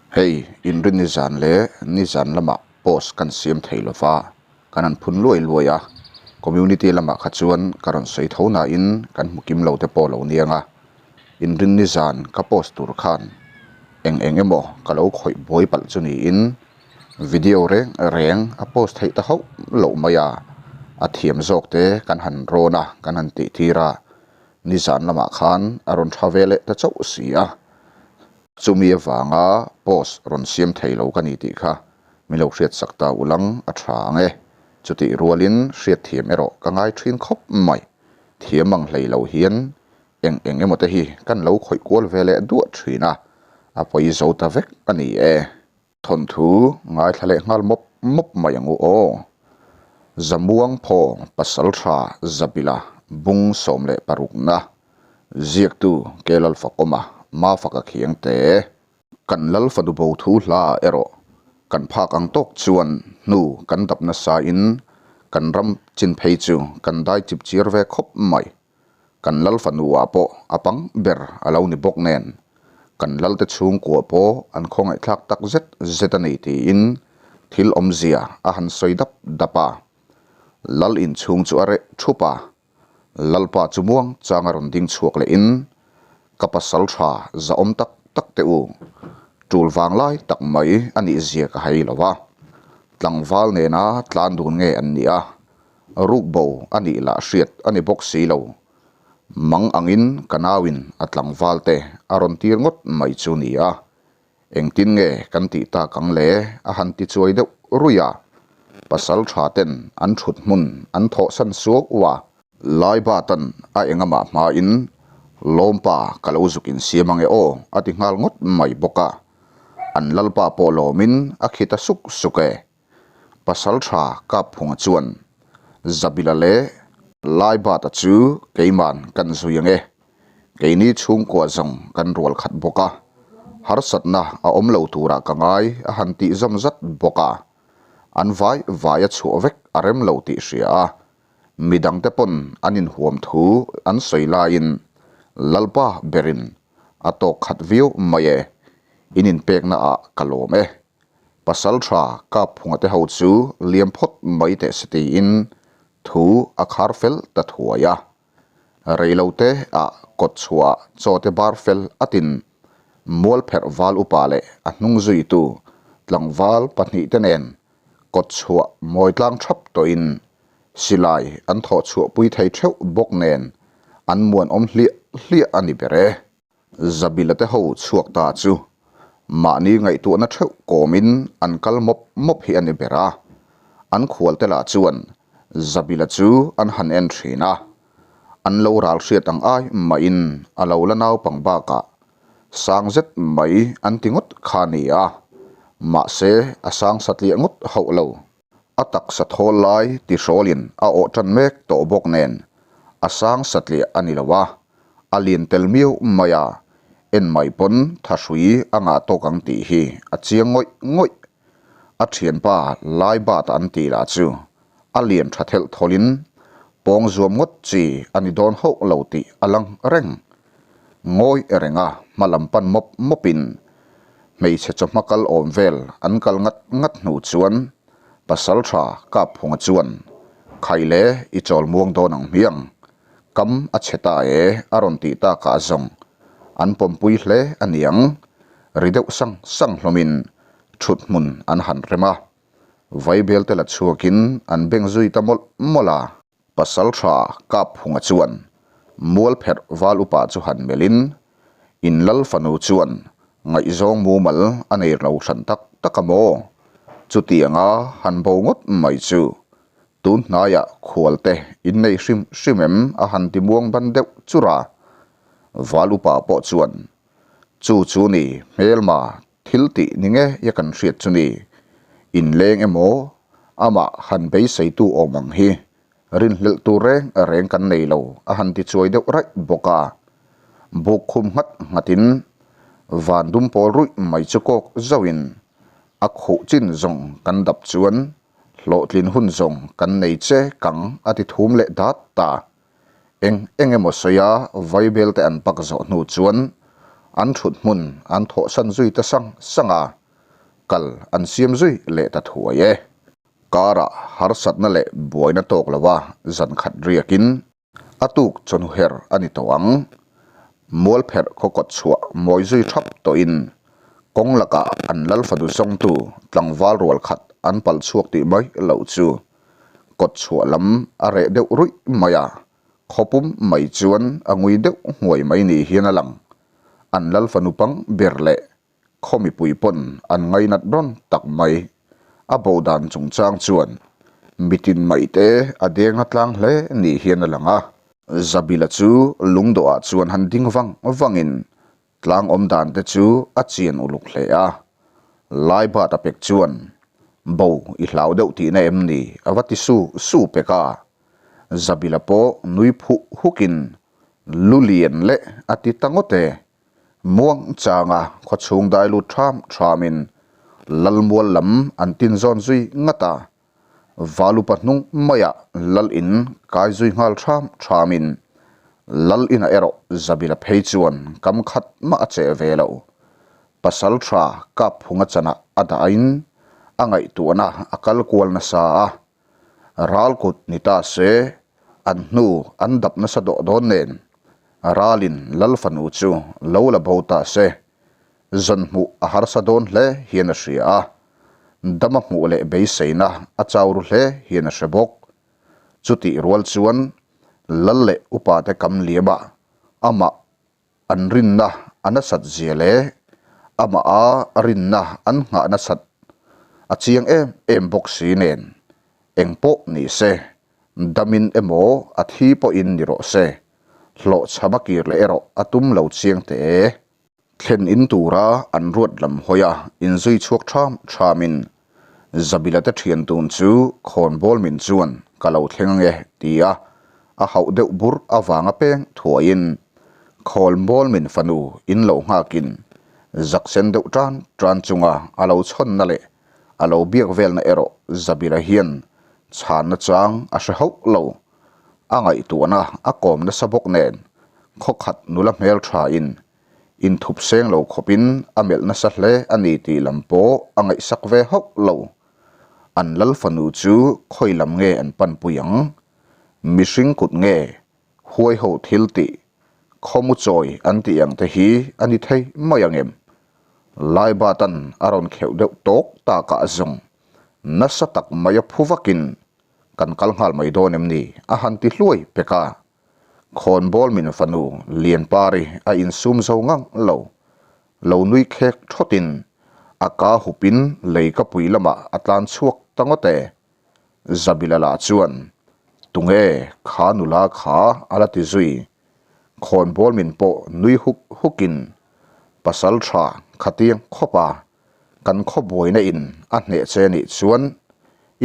Hei, inrinni zan leh nizan lamah post kan siam thei lo va, kan han phun luai luai a. Community lamah kha chuan ka rawn sawi tho nain kan hmu kim lo te pawh lo niang a. Inrinni zan ka post tur khan eng eng emaw ka lo khawih buai palh chu niin video reng reng a post theih ta hauh loh mai a. A thiam zawk te kan han rawn a, kan han tih tir a. Nizan lamah khan a rawn tha ve leh ta chauh si a. Chumi avanga post rawn siam thei lo ka ni tih kha min lo hriat sak ta ulang a tha ang e. Chutih rualin hriatthiam erawh ka ngai thin khawp mai. Thiam ang hlei lo hian eng eng emaw te hi kan lo khawih kual ve leh duah thin a, a pawi zo ta vek a ni e. Thawnthu ngaithla leh nghal mawp mawp mai ang u aw. Zamuang Phawng Pasaltha Zabila bung 16 na ziaktu Kelalfakawma Mafaka Khiangte. Kan Lalfanu bo thu hla ah erawh kan phak ang tawk chuan hnu kan dap nasa in kan ram chin phei chu kan dai chip chiar ve khawp mai. Kan lal fanu ah pawh a pang ber a lo ni bawk nen, kan lalte chhungkua pawh an khawngaihthlak tak zet zet a ni tiin thil awmzia a han sawi dap dap a. Lal inchhung chu a reh thup a, Lalpa chu muang chang a rawn ding chhuak leh in, Ka pasal tha zahawm tak tak teh u, tul vang lai tak mai a nih zia ka hai lo a, tlangval nena tlan dun nge an nih a, Rukbo a nih lah hriat a ni bawk si lo. Mang angin ka nauin a tlangval te a rawn tir ngawt mai chu ni a. Engtin nge kan tih tak ang le a han ti chuai deuh ruih a. Pasal tha ten an thut hmun an thawhsan suau u a. Laibatan a engamah hmain Lawmpa ka lo zuk insiam ange aw a ti nghal ngawt mai bawk a. An lalpa pawh lawmin a khi ta suk suk e. Pasal tha Kapphunga chuan, Zabila leh Laibata chu keiman kan zui ang e. Keini chhungkua zawng kan rual khat bawk a, harsatna a awm lo turah ka ngai a han tih zawm zat bawk a. An vai vai a chhuah vek a rem lo tih hria a, midangte pawn an inhuam thu an sawi laiin Lalpa berin a tawk khat viau mai e, in inpekna ah ka lawm e. Pasal tha Kapphunga te ho chu liam phawt mai teh se tiin thu a khar fel ta thuai a. Reilo te ah kawt chhuah chaw te bar fel atin mual pherh val upa leh a hnung zuitu tlangval pahnih te nen kawt chhuah mawi tlang thap tawhin silai an thawh chhuah pui thei theuh bawk nen an muanawm hliah hliah a ni ber e. Zabila te ho chhuak ta chu mahni ngaihtuahna theuh kawmin an kal mawp mawp hi a ni ber a, an khualte lah chuan Zabila chu an han en thin a, an lo ral hriat ang ai mahin a lo la naupang bakah sang zet mai an ti ngawt kha a ni a, mahse a sang satliah ngawt hauh lo. A taksa thawl lai tihrawlin a awh tan mek tawh bawk nen a sang satliah a ni lo a, a lian tel miau mai a, en mai pawn thahrui a ngah tawk ang tih hi a chiang ngawih ngawih. A thianpa Laibat an tih lah chu a lian tha thelh thawlin pawng zuam ngawt chi a ni dawn hauh lo tih a lang reng. Ngawi renga hma lam pan mawp mawpin hmeichhe chawhma kal awm vel an kal ngat ngat hnu chuan pasal tha Kapphunga chuan Khai le i chawl muang dawn ang hmiang, kam a chhe ta e a rawn tih takah zawng an pawmpui hle a niang, ri deuh sang sang hlawmin thut hmun an han rem a, vaibel te la chhuakin an beng zui ta mawlh mawlh a. Pasal tha Kapphunga chuan mual pherh val upa chu han melhin, In lal fanu chuan ngaihzawng mumal a nei lo hran tak tak a maw? Chutianga han bo ngawt mai chu tun hnaiah khualte in nei hrim hrim em a han ti muang ban deuh chur a. Val upa pawh chuan, Chu chu ni hmelma Thil tih ni nge ia kan hriat chu ni? Inleng emaw amah han beiseitu awm ang hi rinhlelh tur reng reng kan nei lo a han ti chuai deuh raih bawk a. Buk khum nghat nghatin van dum pawl ruih mai chu kawk zauhin a khuh chin zawng kan dap chuan hlawhtlin hun zawng kan nei che kang a ti thum leh dat ta. Eng eng emaw sawi a vaibel te an pak zawh hnu chuan an thut hmun an thawhsan zui ta sang sang a. Kal an siam zui leh ta thuai e. Karah harsatna leh buaina tawk lova zan khat riakin a tuk chawhnu her a ni tawh ang. Mualpherh khaw kawt chhuah mawi zui thap tawhin kawng lakah an lal fanu zawngtu tlangval rual khat an pal chhuak tih mai loh chu kawt chhuah lam a reh deuh ruih mai a, khawpum mai chuan a ngui deuh nghuai mai ni hian a lang. An lal fanu pang ber leh Khaw mipui pawn an ngainat rawn tak mai. A bo dan chungchang chuan mitin maite a deng a tlang hle ni hian a lang a. Zabila chu lungdawhah chuan han ding vang vangin tlang awm dan te chu a chian uluk hle a. Laibat a pek chuan bo i hlau deuh tihna em ni a va ti su su pek a. Zabila pawh nui phuh hukin lu lian leh a ti ta ngawt e. Muang changa khawchhung dai lut ṭham ṭhamin Lalmual lam an tin zawn zui ngat a, Valupa hnung maiah Lal in kai zui nghal ṭham ṭhamin Lal inah erawh Zabila phei chuan kam khat mah a cheh ve lo. Pasal ṭha kap phunga chanah a dahin a ngaihtuahna a kal kual nasa a, Ral kut ni ta se, an hnu an dap nasa dawh dawn nen, ralin Lal fanu chu lo la bo ta se, zawn hmuh a harsa dawn hle hian a hria a, dama hmuh leh beiseina a chau ru hle hian a hre bawk. Chutih rual chuan Lal leh upate kam liamah amah An rinna a nasat zia leh amah a rinna an nghah nasat a chiang em em bawk si nen, eng pawh ni se, damin emaw a thi pawhin ni rawh se, hlawhchham a kir leh erawh a tum lo chiang teh e. Thlen in tura an ruat lam hawi a inzui chhuak ṭham ṭhamin Zabila te thian tun chu khawnbawl min chuan ka lo thleng ange tia a hauh deuh bur avanga peng thuaiin khawnbawl min fanu in lo nghakin zak sen deuh tan tan chunga a lo chhawnna leh a lo biak velna erawh Zabila hian chhanna chang a hre hauh lo. A ngaihtuahna a kawm nasa bawk nen khawkhat nula hmelthain Inthup seng lo khawpin a melh nasa hle a ni tih lam pawh a ngaihsak ve hauh lo. An lal fanu chu khawi lam nge an panpui ang? Mihring kut nge huai ho thil tih, khawmu chawi an tih ang te hi a ni thei mai ang em? Laibatan a rawn kheuh deuh tawk takah zawng nasa tak mai a phu vakin kan kal nghal mai dawn em ni? a han ti hluai pek a. Khawnbawl min fanu Lianpari a insum zo ngang lo. Lo nui khek thawtin a ka hupin lei ka pui lamah a tlan chhuak ta ngawt e. Zabila lah chuan, Tunge kha nula kha a la ti zui. Khawnbawl min pawh nui huk hukin pasal tha khatiang khawp a Kan khaw buaina in a hneh che nih chuan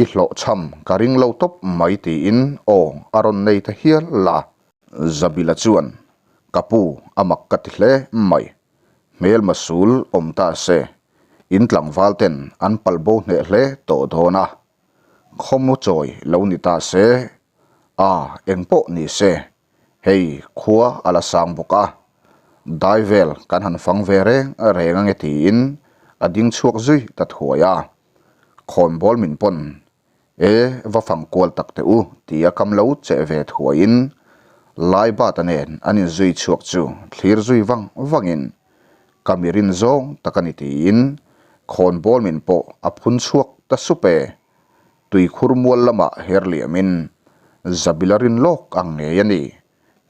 i hlawhchham ka ring lo tawp mai tiin aw a rawn nei ta hial la. Zabila chuan, Ka pu a mak ka ti hle mai. Hmelma sul awm ta se, in tlangval ten an pal bo hneh hle tawh dawn a. Khawmu chawi lo ni ta se, a engpawh ni se, Hei khua a la sang bawk a, dai vel kan han fang ve reng reng ange tiin a ding chhuak zui ta thuai a. Khawnbawl min pawn e va fang kual tak teh u tia kam lo cheh ve thuaiin Laibata nen an inzui chhuak chu thlir zui vang vangin ka mi rin zawng tak a ni tiin khawnbawl min pawh a phun chhuak ta sup e. Tuikhur mual lamah her liamin Zabila rin lawk ang ngei a ni.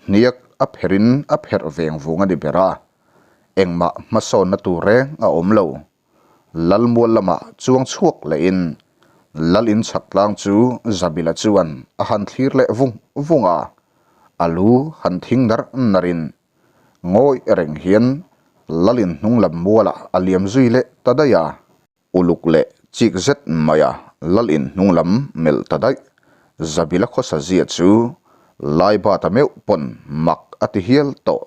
Hniak a pherin a pherh veng vung a ni ber a, engmah hmasawnna tur reng a awm lo. Lal mual lamah chuang chhuak lehin Lal in chhak tlang chu Zabila chuan a han thlir leh vung vung a, a lu han thing nar narin ngawih reng hian Lal in hnung lam mualah a liam zui leh ta daih a. Uluk leh chik zet maia lal in hnung lam melh ta daih. Zabila khawsa zia chu Laibata meuh pawn mak a ti hial tawh.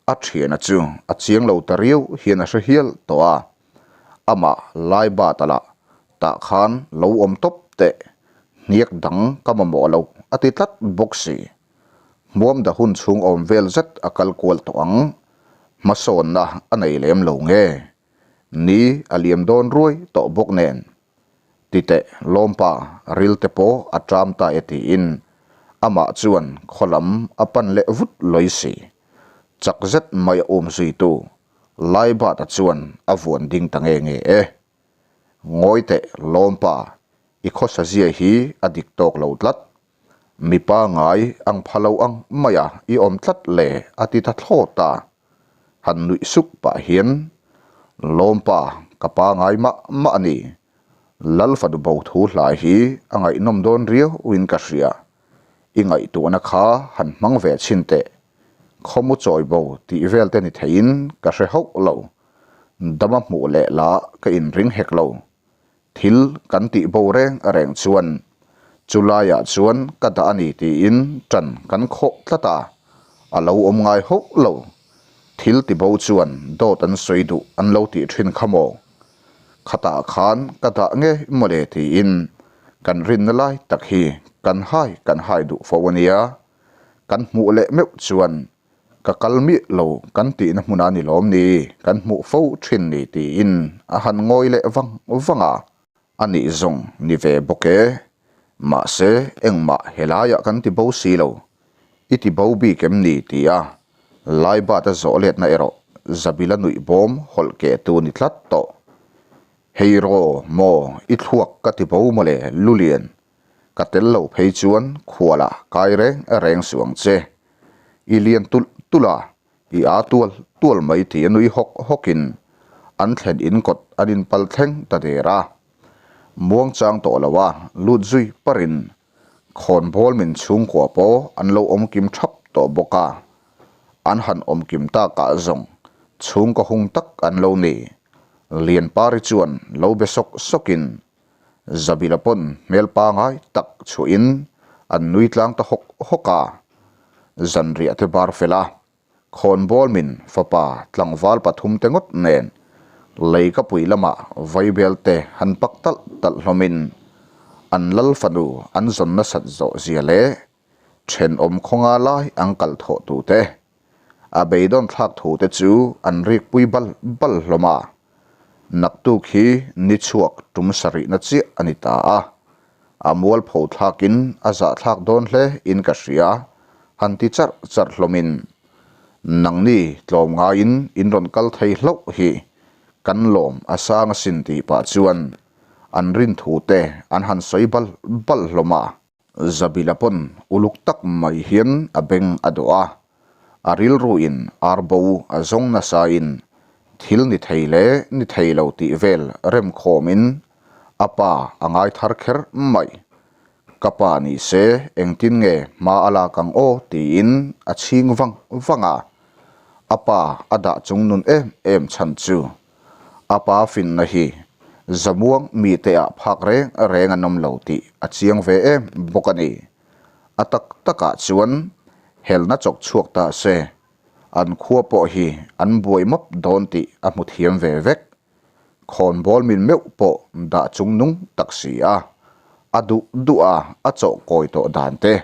A thiana chu a chiang lo ta riau hian a hre hial tawh a. Amah Laibata lah tah khan lo awm tawp teh, hniak dang ka mamawh lo a ti tlat bawk si. Hmuam da hun chhung awm vel zet a kal kual tawh ang. Hmasawnna a nei lem lo nge? Ni a liam dawn ruai tawh bawk nen. Ti teh lawmpa ril te pawh a ṭam ta e tiin amah chuan khaw lam a pan leh vut lawi si. Chak zet mai a um zuitu Laibata chuan a vuan ding ta nge nge e. Ngawi teh lawmpa, i khawsa zia hi a dik tawk lo tlat. Mipa ngai ang pha lo ang maia i awm tlat le a ti ta thlawt a. Han nuih suk pah hian, Lawmpa, ka pa ngai mah mah a ni. Lal fanu bo thu hla hi a ngaihnawm dawn riauin ka hria. I ngaihtuahna kha han hmang ve chhin teh. Khawmu chawi bo tih vel te ni theiin ka hre hauh lo. Dama hmuh leh lah ka inring hek lo. Thil kan tih bo reng reng chuan chu laiah chuan ka dah a ni tiin ṭan kan khawh tlat a, a lo awm ngai hauh lo. Thil ti bo chuan dawt an sawi duh an lo tih ṭhin kha maw? Khatah khan ka dah nge mawle tiin kan rinna lai tak hi kan hai kan hai duh fo a nia. Kan hmuh leh meuh chuan Ka kal miah lo kan tihna hmunah ni lawm ni, kan hmuh fo thin ni tiin a han ngawi leh vang vang a. A nih zawng ni ve bawk e. Mahse, engmah helaiah kan ti bo si lo. I ti bo bik em ni tia Laibat a zawh letna erawh Zabila nuih bawm hawlh keh tu ni tlat tawh. Hei raw maw i thluak ka ti bo mawle Lulian, Ka tel lo phei chuan khualah kai reng reng suh ang che. I lian tulh tulh a, i aa tual tual mai tih a nui hawk hawkin an thlen in kawt an inpal thleng ta der a. Muangchang tawh lo a, lut zui parin khawnbawl min chhungkua pawh an lo awm kim thap tawh bawk a. An han awm kim takah zawng chhungkaw hung tak an lo ni. Lianpari chuan lo be sawk sawkin Zabila pawn hmel pangai tak chhuahin an nui tlang ta hawk hawk a, zanriah te bar fel a, khawnbawl min fapa tlangval pathum te ngawt nen lei ka pui lamah vaibel te han pak talh talh hlawmin an lal fanu an zawn nasat zawh zia leh thenawm khawnga lai an kal thawh tu te A beidawn thlak thu te chu an rik pui bal bal hlawm a, naktuk hi ni chhuak tum sarihna chiah a ni ta a, a mualpho thlakin a zahthlak dawn hle in ka hria, han ti charh charh hlawmin, Nangni tlawm ngaiin in rawn kal thei hlauh hi kan lawm a sang asin tih pah chuan an rin thu te an han sawi bal bal hlawm a. Zabila pawn uluk tak mai hian a beng a dawh a, a rilruin arbo a zawng nasain thil ni thei leh ni thei lo tih vel remkhawmin a pa a ngai thar kher mai. Ka pa ni se engtin nge hma a lak ang aw tiin a chhing vang vang a, a pa a dah chung nun em em chhan chu A pa finna hi Zamuang mite ah phak reng reng an awm lo tih a chiang ve em bawk a ni. A tak takah chuan helna chawk chhuak ta se an khua pawh hi an buai mawp dawn tih a hmu thiam ve vek. Khawnbawl min meuh pawh dah chung nung tak si a, a duh duh a a chawh kawi tawh dan te,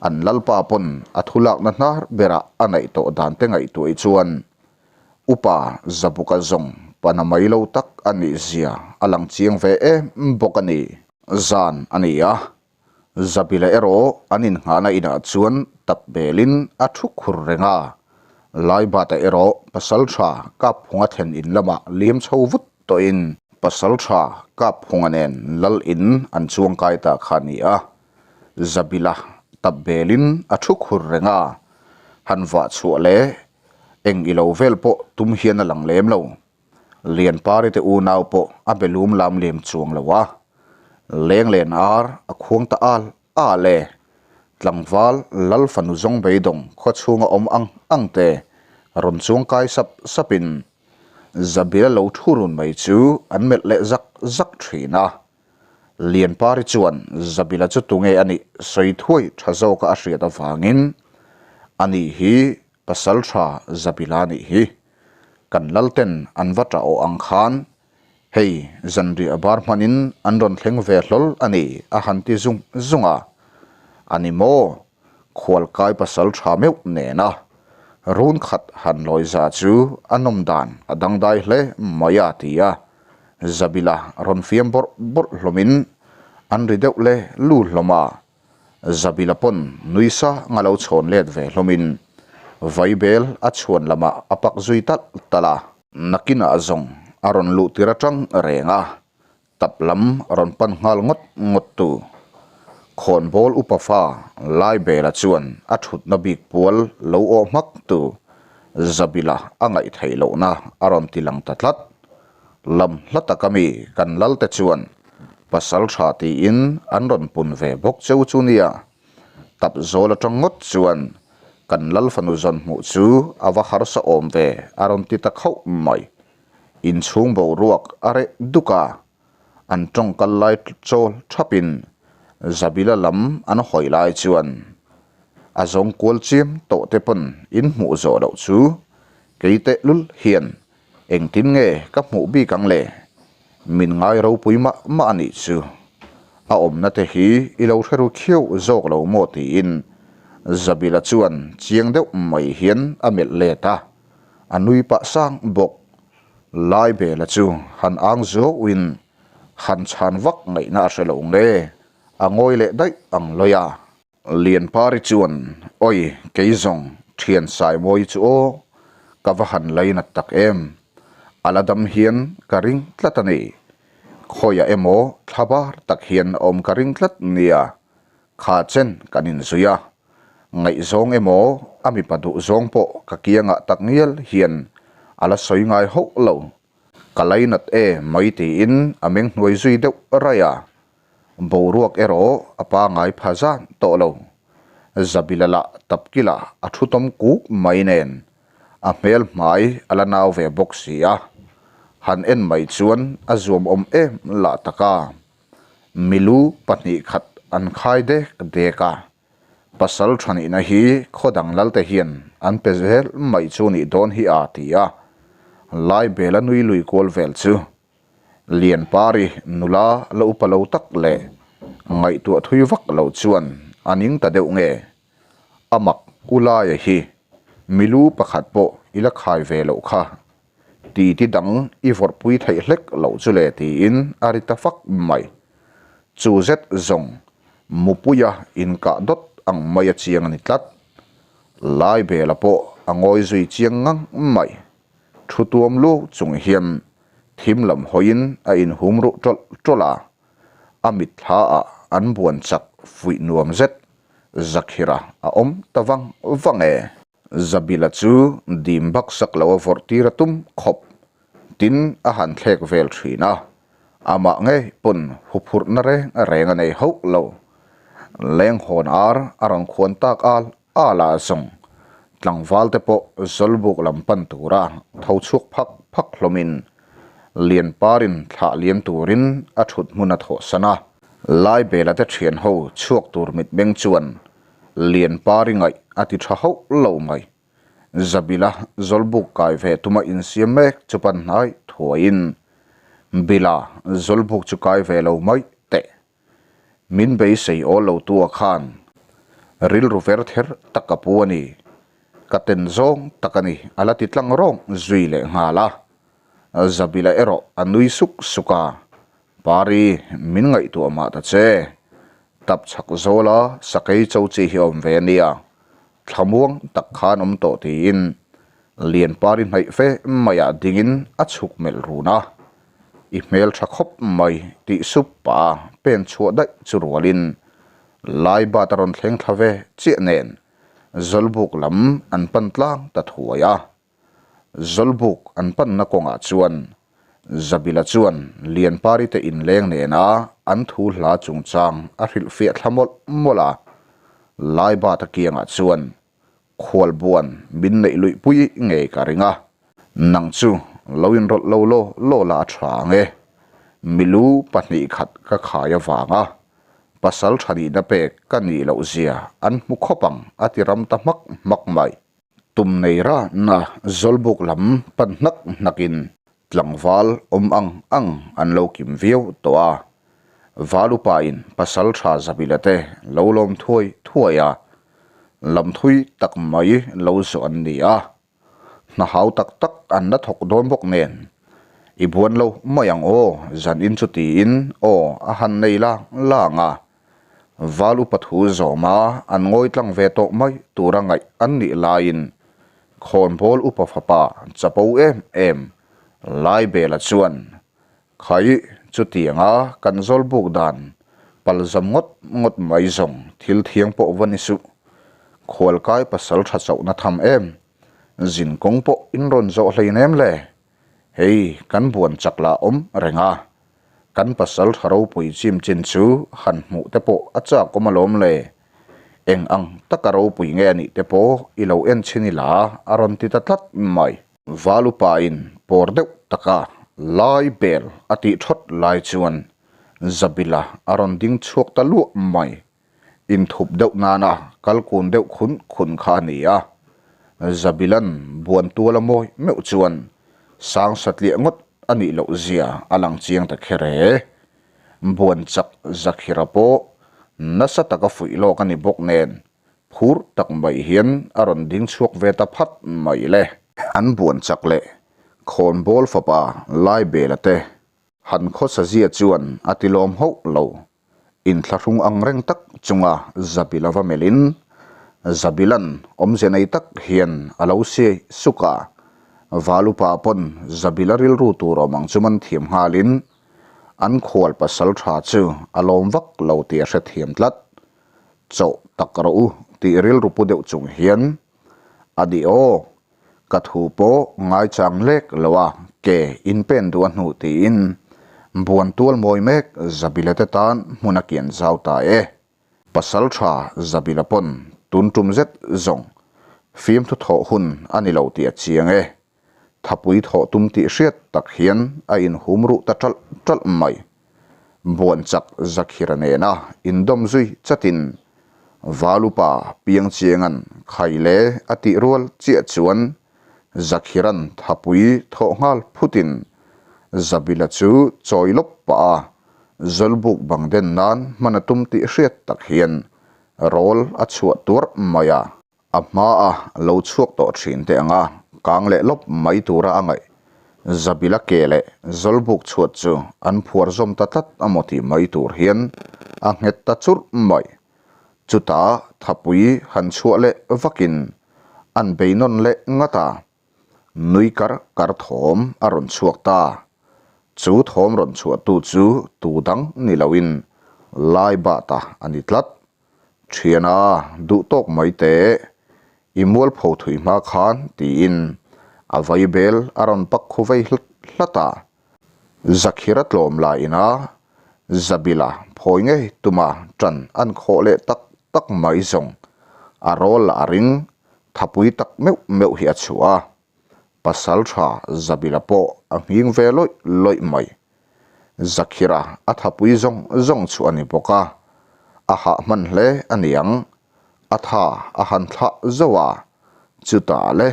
an lalpa pawn a thulakna hnar berah a naih tawh dan te ngaihtuah chuan Upa Zabuka zawng pana mai lo tak a nih zia a lang chiang ve em bawk a ni. Zan a ni a, Zabila erawh an inngahna inah chuan tap belin a thu khur reng a, Laibata erawh Pasaltha Kapphunga thlen in lamah liam chho vut tawhin Pasaltha Kapphunga nen lal in an chuang kai ta kha a ni a, Zabila tap belin a thu khur reng a, han vah chhuah leh Eng i lo vel pawh tum hian a lang lem lo. Lianpari te unau pawh a be lum lam lem chuang lo a. Leng len ar a khuang ta al al e. Tlangval lal fanu zawng beidawng khaw chhunga awm ang ang te rawn chuang kai sap sapin Zabila lo thu run mai chu an melh leh zak zak thin a. Lianpari chuan Zabila chu tunge a nih sawi thuai tha zawka a hriat avangin ani hi Pasal tha Zabila nih hi kan lalten an va tah awh ang khan hei zanriah bar hmanin an rawn thleng ve hlawl a ni a han ti zung zung a, a ni maw? Khualkai pasal tha meuh nena. Run khat han lawi za chu a nawm dan a dangdai hle mai a ti a, Zabila rawn fiam bawrh bawrh hlawmin an ri deuh le lu hlawm a. Zabila pawn nui sang a lo chhawn let ve hlawmin Vaibel a chhuan lamah a pak zui talh talh a. Nakinah zawng a rawn luh tir atang reng a, Tap lam rawn pan nghal ngawt ngawt tu. Khawnbawl upa fa Laibela chuan a thutna bik pual lo awh hmak tu Zabila a ngaih theih lohna a rawn ti lang ta tlat. Lam hla taka mi kan lalte chuan pasal tha tiin an rawn pun ve bawk cheu chu nia. Tap zawl atang ngawt chuan kan lal fanu zawn hmuh chu a va harsa awm ve a rawn ti ta khauh mai. Inchhung boruak a reh duk a, an tawngkal lai chawl thapin Zabila lam an hawi lai chuan a zawng kual chiam tawh te pawn in hmuh zawh loh chu kei tehlul hian engtin nge ka hmuh bik ang le? Min ngai ropui mah mah a nih chu. A awmna te hi i lo hre ru khiau zawk lo maw tiin Zabila chuan chiang deuh mai hian a melh let a. A nui pah sang bawk. Lai Bela chu han ang zuauin han chhan vak ngaihna a hre lo nge, a ngawi leh daih ang lawi a. Lianpari chuan, Oi, kei zawng, thian Saimawi chu aw, ka va han lainat tak em. A la dam hian ka ring tlat a ni. Khawiah emaw thla bar tak hian a awm ka ring tlat nia. Kha chen kan inzui a. Ngaihzawng emaw a mipa duhzawng pawh ka kiangah tak ngial hian a la sawi ngai hauh lo. Ka lainat e mai tiin a meng hnuai zui deuh raih a. Boruak erawh a pangai pha zan tawh lo. Zabila lah tapkila a thu tawm kuk mai nen a hmel hmai a la nau ve bawk si a. Han en mai chuan a zuamawm em lah tak a. Milu 2 khat an khai dek dek a, pasal tha nihna hi khaw dang lalte hian an pe zel mai chu nih dawn hi a ti a, Laibela nui lui kual vel chu Lianpari nula la upa lo tak leh ngaihtuah thui vak lo chuan a ning ta deuh nge? A mak u Laia hi milu pakhat pawh i la khai ve loh kha Ti ti dang i vawrhpui theih hlek loh chu le tiin a ri ta fak mai. Chu zet zawng mupuia inkah dawt ang mai a chiang a ni tlat. Laibela pawh a ngawi zui chiang ngang mai. Thu tuam lu chung hian thim lam hawiin a inhum ruh tawlh tawlh a, a mitthla ah an buan chak fuih nuam zet Zakhira a awm ta vang vang e. Zabila chu dim bak sak lo a vawrh tir a tum khawp. Tin, a han thlek vel thin a. Amah ngei pawn huphurhna reng reng a nei hauh lo. Lenghawn ar a rawn khuan tak al al a zawng. Tlangval te pawh Zawlbuk lam pan tura tho chhuak phak phak hlawmin Lianparin thlah liam turin a thut hmun a thawhsan a. Laibela te thian ho chhuak tur mitmeng chuan Lianpari ngaih a ti tha hauh lo mai. Zabila Zawlbuk kai ve tuma insiam mek chu pan hnai thuaiin, Bila, Zawlbuk chu kai ve lo mai teh. Min beisei awl lo tua khan rilru ver ther tak ka pu a ni. Ka ten zawng tak a ni, a la ti tlang rawng zui leh nghal a. Zabila erawh a nui suk suk a, Pari, min ngaihtuah mah ta che. Tap chhak zawla sakei cho chi hi awm ve ania, thlamuang tak khan awm tawh tiin Lianpari hnaih fe maiah dingin a chhuk melh run a. I hmel tha khawp mai tih sup pah a pen chhuah daih chu rualin Laibat a rawn thleng thla ve chiah nen Zawlbuk lam an pan tlang ta thuai a. Zawlbuk an panna kawngah chuan Zabila chuan Lianpari te inleng nena an thu hla chungchang a hrilhfiah thla mawlh mawlh a. Laibata kiangah chuan Khualbuan min neih luihpui ngei ka ring a, nang chu lo inrawlh lo law law la a tha ang e. Milu 2 khat ka khai avanga pasal tha nihna pek ka nih loh zia an hmu khawp ang a ti ram ta hmak hmak mai. Tum nei rana Zawlbuk lam pan hnak hnakin tlangval awm ang ang an lo kim viau tawh a. Valupain pasal tha Zabila te lo lawm thuai thuai a. Lam thui tak mai lo zawh an ni a, hna hau tak tak an la thawk dawn bawk nen. I buan lo mai ang aw, zan in chu tiin aw a han nei lang lang a. Val upa thu zawma an ngawi tlang ve tawh mai tura ngaih an nih laiin khawnbawl upa fapa chapo em em Laibela chuan Khai, chutianga kan zawlbuk dan palzam ngawt ngawt mai zawng thil thiang pawh va ni suh. Khualkai pasal tha chauhna tham em? Zin kawng pawh in rawn zawh hlein em le? Hei, kan buan chak lah awm reng a. Kan pasal tha ropui chim chin chu han hmuh te pawh a chak awm alawm le. Eng ang taka ropui nge a nih te pawh i lo en chhin ila a rawn ti ta tlat mai. Valupain pawr deuh taka lai bel a tih thawt lai chuan Zabila a rawn ding chhuak ta luah mai. Inthup deuh nana kal kun deuh khun khun kha a ni a. Zabilan buan tuala mawi meuh chuan sang satliah ngawt a nih loh zia a lang chiang ta kher e. Buan chak Zakhira pawh nasa taka fuih lawk a ni bawk nen Phur tak mai hian a rawn ding chhuak ve ta phat mai le. An buan chak leh khawnbawl fapa Laibela te han khawsa zia chuan a ti lawm hauh lo. Inthlahrung ang reng tak chunga Zabila va melhin Zabilan awmze nei tak hian a lo siai suk a. Valupa pawn Zabila rilru tur awm ang chu man thiam nghalin an khual pasal tha chu a lawm vak lo tih a hrethiam tlat. Chawh tak rawh u tih rilru pu deuh chung hian a di aw, ka thu pawh ngaichang lek lo a ke in pen duh a hnuh tiin buan tual mawi mek Zabila te tan hmun a kian zau ta e. Pasal tha Zabila pawn tun tum zet zawng fimthu thawh hun a ni lo tih a chiang e. Thapui thawh tum tih hriat tak hian a inhum ruh ta ṭalh ṭalh mai. Buan chak Zakhira nena indawm zui chatin Valupa Piangchianga'n Khaile a tih rual chiah chuan Zakhira'n thapui thawh nghal phutin Zabila chu chawi lawp pah a, Zawlbuk bang den nan hman a tum tih hriat tak hian rawl a chhuah tuarh mai a. A hmaa lo chhuak tawh thin te anga kang leh lawp mai tura a ngaih. Zabila ke leh Zawlbuk chhuat chu an phuar zawm ta tlat a maw tih mai tur hian a nghet ta churh mai. Chutah thapui han chhuah leh vakin an bei nawn leh ngat a. Nui kar kar thawm a rawn chhuak ta. Chu thawm rawn chhuahtu chu tu dang ni loin Laibata a ni tlat. Thiana, duh tawk mai teh, i mualpho thui hma khan tiin a vaibel a rawn pak khu vei hlat hlat a. Zakhira tlawm laina Zabila phawi ngei tuma tan an khawh leh tak tak mai zawng a rawl lah a ring thapui tak meuh meuh hi a chhuah a. Pasal tha Zabila pawh a nghing ve lawih lawih mai. Zakhira a thapui zawng zawng chu a ni bawk a, a hah hman hle a niang. A tha a han thlah zauh a, chutah le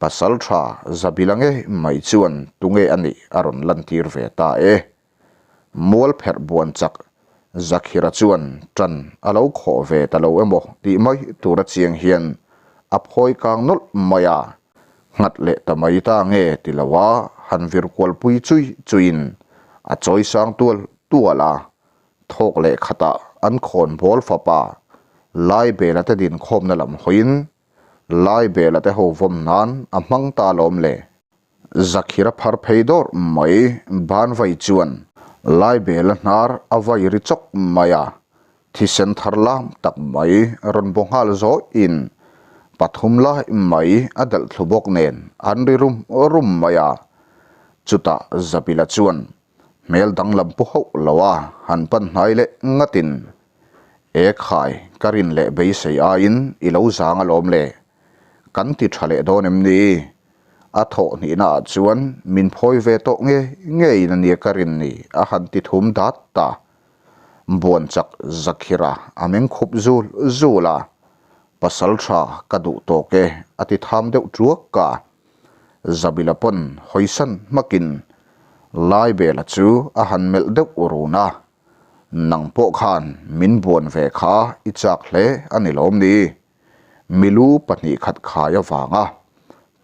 pasal tha Zabila ngei mai chuan tunge a nih a rawn lantir ve ta e. Mual pherh buan chak Zakhira chuan tan a lo khawh ve ta lo emaw tih mai tura chiang hian a phawi kang nawlh mai a. Nghat leh ta mai ta nge ti lo a han vir kual pui chui chuiin a chawi sang tual tual a, thawk leh khatah an khawn bawl fapa Laibela te dinkhawmna lam hawiin Laibela te ho vawm nan a hmang ta lawm le. Zakhira phar phei dawrh mai ban vai chuan Laibela hnar a vai ri chawk mai a, Thisen thar lam tak mai rawn baw nghal zawihin pathum lai mai a delh thlu bawk nen an ri rum rum mai a. Chutah Zabila chuan hmel danglam pu hauh lo a han pan hnai leh ngatin, E khai, ka rin leh beisei aiin i lo zang alawm le. Kan ti tha leh dawn em ni? A thawh hnihna ah chuan min phawi ve tawh nge ngeiin a nia ka rin ni a han ti thum dat ta. Buan chak Zakhira a meng khup zul zul a, Pasal tha ka duh tawk e a ti tham deuh tuak a. Zabila pawn hawisan hmakin Laibela chu a han melh deuh run a, Nang pawh khan min buan ve kha i chak hle a ni lawm ni? Milu 2 khat khai avanga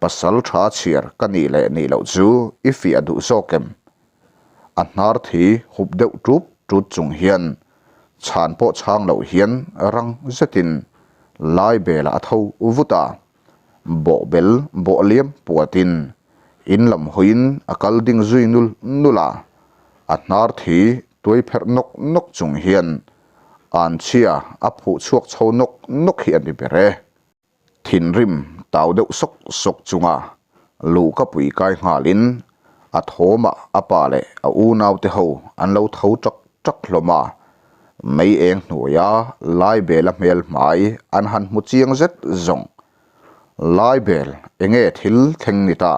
pasal tha chhiar ka nih leh nih loh chu i fiah duh zawk em? A hnar thi hup deuh ṭup ṭut chung hian chhan pawh chhang loh hian rang zetin lai belah a tho vut a, bawhbel bawh liam puatin in lam hawiin a kal ding zui nul nul a, a hnar thi tuai pherh nawk nawk chung hian anchhia a phuh chhuak chho nawk nawk hi a ni ber e. Thinrim tau deuh sawk sawk chunga luhka pui kai nghalin a thawmah a pa leh a unaute ho an lo tho ṭak ṭak hlawm a, mei eng hnuaia Laibela hmel hmai an han hmu chiang zet zawng. Laibel enge thil thleng ni ta?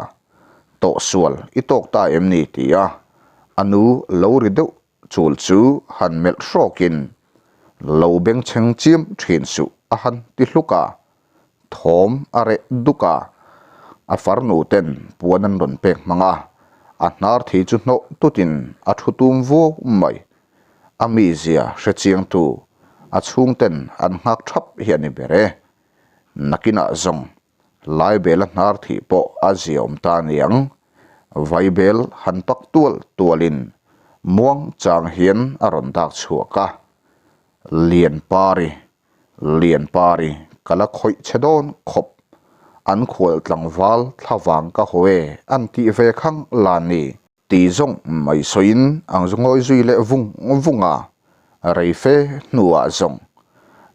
Tawhsual i tawk ta em ni? tia a nu lo ri deuh Chul chu han melh hrawkin, Lo bengchheng chiam thin suh a han ti hluk a, thawm a reh duk a, a farnu ten puan an rawn pek hmang a, a hnar thi chu hnawh tutin a thu tum vuau mai. A mizia hre chiangtu a chhungten an nghak thap hi a ni ber e. Nakinah zawng Laibela hnar thih pawh a ziaawm ta aniang, Vaibel han pak tual tualin muang chang hian a rawn dak chhuak a, Lianpari, Lianpari ka la khawih che dawn khawp, an khual tlangval thlavang ka haw e an tih ve khang la ni. Ti zawng mai sawiin ang zu ngawi zui leh vung vung a, rei fe hnuah zawng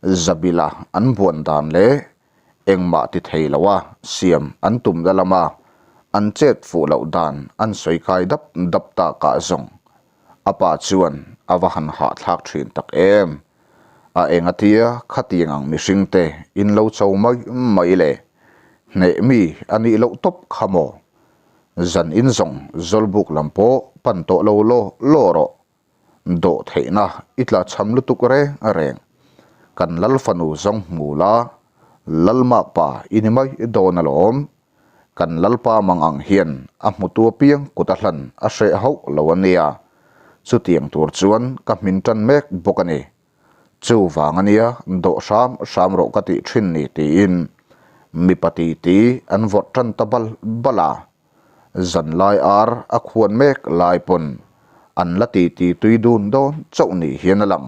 Zabila an buan dan leh engmah ti thei lo a siam an tum na lama an chet fuh loh dan an sawi kai dap dap takah zawng a pa chuan a va han hahthlak thin tak em. A engatia khatiang ang mihring te in lo cho mai mai le, hneh mi a nih loh tawp kha maw? Zan in zawng Zawlbuk lam pawh pan tawh lo law law rawh. Dawh theihna i tla chham lutuk reng reng. Kan Lal fanu zawng hmu la, Lalmakpa i ni mai dawn alawm. Kan Lalpa mang ang hian a hmutu apiang kut a hlan a hreh hauh lo a nia. Chutiang tur chuan ka hmin tan mek bawk a ni. Chuvang a nia, dawh hram hram rawh ka tih thin ni tiin mipa titi an vawrh tan ta bal bal a. Zanlai ar a khuan mek lai pawn an la titi tui dun dawn chauh ni hian a lang.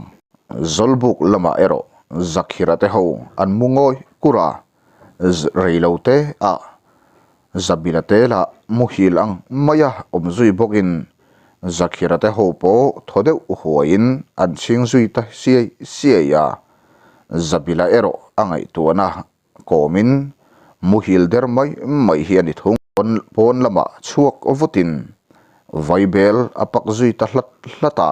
Zawlbuk lamah erawh Zakhira te ho an mu ngawi kur a, reilote ah Zabila te lah muhil ang maia awm zui bawkin Zakhira te ho pawh thaw deuh huaiin an chhing zui ta siai siai a. Zabila erawh a ngaihtuahna kawmin muhil der mai mai hi a ni thung. Pawn lamah chhuak vutin Vaibel a pak zui ta hlat hlat a,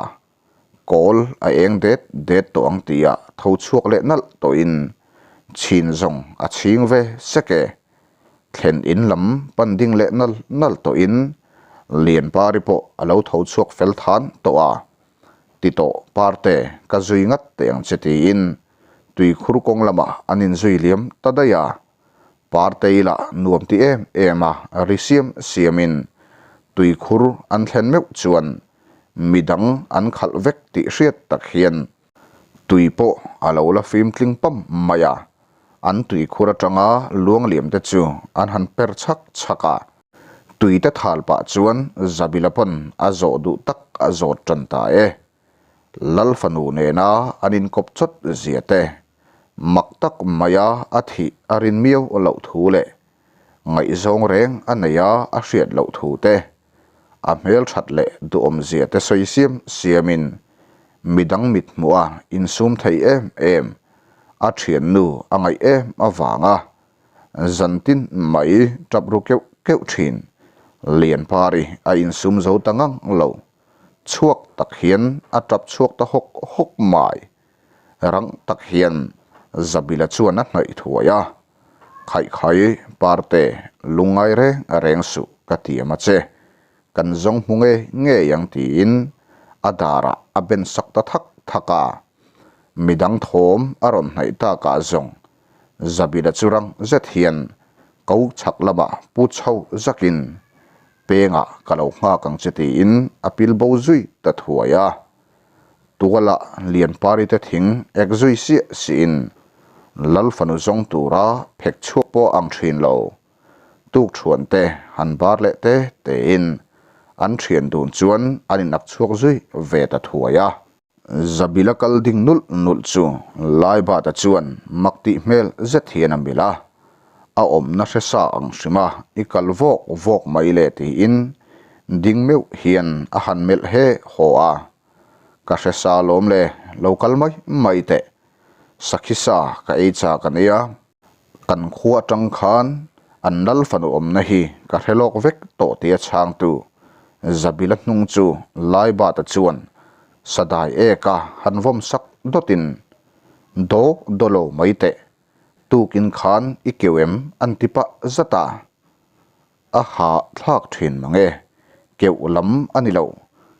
kawl a eng det det tawh ang tihah tho chhuak leh nalh tawhin chhin zawng a chhing ve sek e. Thlen in lam pan ding leh nal nal tawhin Lianpari pawh a lo tho chhuak fel than tawh a, ti tawh Parte ka zui ngat teh ang che tiin tuikhur kawng lamah an inzui liam ta daih a. Partei lah nuam ti em em a, ri siam siamin tuikhur an thlen meuh chuan midang an khalh vek tih hriat tak hian tui pawh a lo la fim tling pam mai a, an tuikhur atanga luangliam te chu an han per chhak chhak a, tui te thal pah chuan Zabila pawn a zawh duh tak a zawt tan ta e. Lal fanu nena an inkawp chawt zia te Mak tak maia a thih a rin miau loh thu leh ngaihzawng reng a nei a a hriat loh thu te, a hmelthat leh duhawmzia te sawi siam siamin midang mit hmuh a insum thei em em, a thiannu a ngaih em avanga zantin mai tap ru keuh keuh thin Lianpari a insum zo ta ngang lo, chhuak tak hian a tap chhuak ta hawk hawk mai. Rang tak hian Zabila chuan a hnaih thuai a, Khaihkhai Parte, lungngai reng reng suh ka tiam a che, kan zawng hmu ngei ngei ang tiin a darah a ben sak ta thak thak a. Midang thawm a rawn hnaih takah zawng Zabila chu rang zet hian ko chhak lamah pu chho zakin pengah ka lo nghak ang che tiin a pil bo zui ta thuai a. Tuala Lianpari te thing ek zui siah sihin Lal fanu zawng tura phek chhuak pawh ang thin lo. Tuk thuan te han bar leh te tein an thian dun chuan an inak chhuak zui ve ta thuai a. Zabila kal ding nulh nulh chu Laibata chuan mak tih hmel zet hian a milh a, a awmna hre sa ang hrim a, i kal vawk vawk mai le tiin ding meuh hian a han melh he haw a. Ka hre sa lawm le, lo kal mai mai teh. Sakhi sa ka ei chak a nia, kan khua atang khan an lal fanu awmna hi ka hre lawk vek tawh tia chhangtu Zabila hnung chu Laibata chuan sadai eka han vawm sak dawtin, Daw daw lo mai teh, tukin khan i keu em an ti pah zat a. A ha thlak thin mang e, keuh lam a ni lo,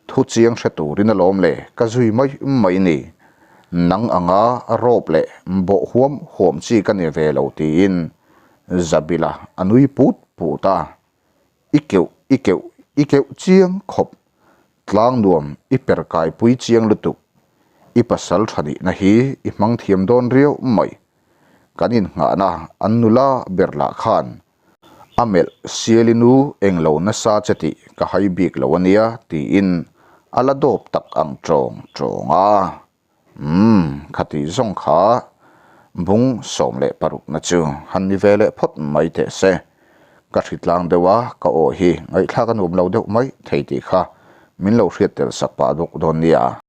thu chiang hre turin alawm le ka zui mai mai ni. Nang anga rawp leh bawh huam huam chi ka ni ve lo tiin Zabila a nui put put a, I keuh, i keuh, i keuh chiang khawp, tlang nuam i per kaipui chiang lutuk, i pasal tha nihna hi i hmang thiam dawn riau mai, kan innghahna an nula ber lah khan A melh siali nu eng lo nasa che tih ka hai bik lo a nia tiin a la dawp tak ang tawng tawng a. Umm, khati zawng kha bung 16 na chu han ni ve leh phawt mai teh se. Ka hritlang deuh a, ka aw hi ngaihthlak a nuam lo deuh mai thei tih kha min lo hriat tel sak pah bawk dawn nia.